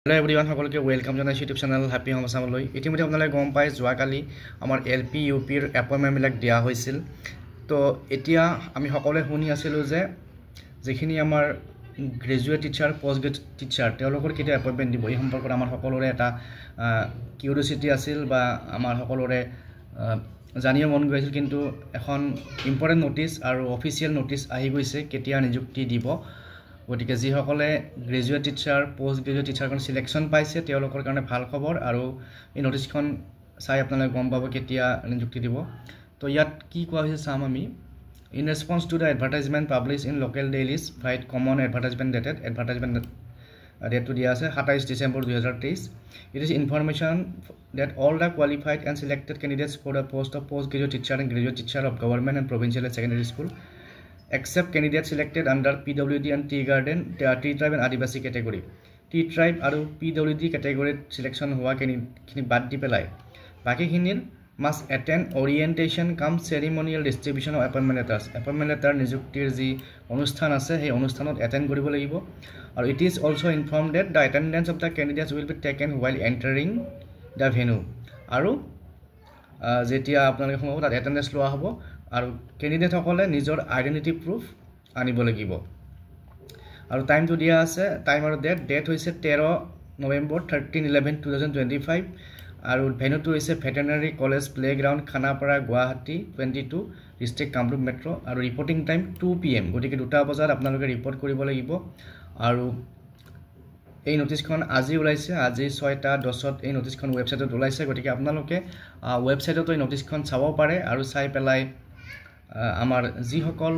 Hello' everyone, সকলোকে welcome জনাইছোঁ YouTube channel happy home আছামলৈ। ইতিমধ্যে আপোনালোকে গম পাই, যোৱাকালি আমাৰ এল পি, ইউ পিৰ এপইণ্টমেণ্টবিলাক দিয়া হৈছিল। তো এতিয়া আমি সকলোৱে শুনি আছিলোঁ যে যিখিনি আমাৰ graduate teacher, post graduate teacher, তেওঁলোকৰ কেতিয়া এপইণ্টমেণ্ট দিব, এই সম্পৰ্কত আমাৰ সকলোৰে এটা কিউৰিচিটি আছিল বা আমাৰ সকলোৰে জানিব মন গৈ আছিল। কিন্তু এখন ইম্পৰ্টেণ্ট ন'টিছ আৰু অফিচিয়েল ন'টিছ আহি গৈছে কেতিয়া নিযুক্তি দিব। গতিকে যিসকলে graduate teacher, post graduate teacher কাৰণে চিলেকশ্যন পাইছে, তেওঁলোকৰ কাৰণে ভাল খবৰ আৰু এই ন'টিছখন চাই আপোনালোকে গম পাব কেতিয়া নিযুক্তি দিব। তো ইয়াত কি কোৱা হৈছে চাম আমি। In response to the advertisement publish in local dailies vide common advertisement dated, advertisement ডেটটো দিয়া আছে 27 December 2023, it is information that all the qualified and selected candidates for the post of post graduate teacher and graduate teacher of government and provincial secondary school, except candidate selected under PWD and tea garden, tea tribe and Adivasi category, tea tribe আৰু P W D কেটেগৰীত selection হোৱা কেণ্ডিডেটখিনি বাদ দি পেলাই বাকীখিনিৰ, must attend orientation cum ceremonial distribution of appointment letters, appointment letter নিযুক্তিৰ যি অনুষ্ঠান আছে, সেই অনুষ্ঠানত এটেণ্ড কৰিব লাগিব। আৰু it is also inform that the attendance of the candidates will be taken while entering the venue। আৰু যেতিয়া আপোনালোকে সোমাব, তাত এটেণ্ডেঞ্চ লোৱা হ'ব আৰু কেণ্ডিডেটসকলে নিজৰ আইডেণ্টিটি প্ৰুফ আনিব লাগিব। আৰু টাইমটো দিয়া আছে, টাইম আৰু ডেট। ডেট হৈছে 13 নৱেম্বৰ, 13/11/2025 আৰু ভেনুটো হৈছে veterinary college play ground, Khanapara, Guwahati 22, district Kamrup metro আৰু ৰিপৰ্টিং টাইম 2 PM। গতিকে 2টা বজাত আপোনালোকে ৰিপৰ্ট কৰিব লাগিব। আৰু এই ন'টিছখন আজি ওলাইছে। আজি 6টা 10ত এই ন'টিছখন ৱেবছাইটত ওলাইছে। গতিকে আপোনালোকে ৱেবছাইটতো এই ন'টিছখন চাব পাৰে আৰু চাই পেলাই আমাৰ যিসকল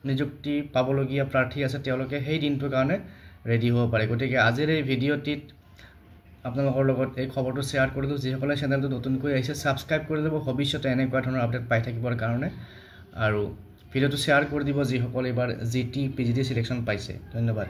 নিযুক্তি পাবলগীয়া প্ৰাৰ্থী আছে, তেওঁলোকে সেই দিনটোৰ কাৰণে ৰেডি হ'ব পাৰে। গতিকে আজিৰ এই ভিডিঅ'টিত আপোনালোকৰ লগত এই খবৰটো শ্বেয়াৰ কৰিলোঁ। যিসকলে চেনেলটো নতুনকৈ আহিছে, ছাবস্ক্ৰাইব কৰি ল'ব ভৱিষ্যতে এনেকুৱা ধৰণৰ আপডেট পাই থাকিবৰ কাৰণে আৰু ভিডিঅ'টো শ্বেয়াৰ কৰি দিব যিসকল এইবাৰ G T, P G T selection পাইছে। ধন্যবাদ।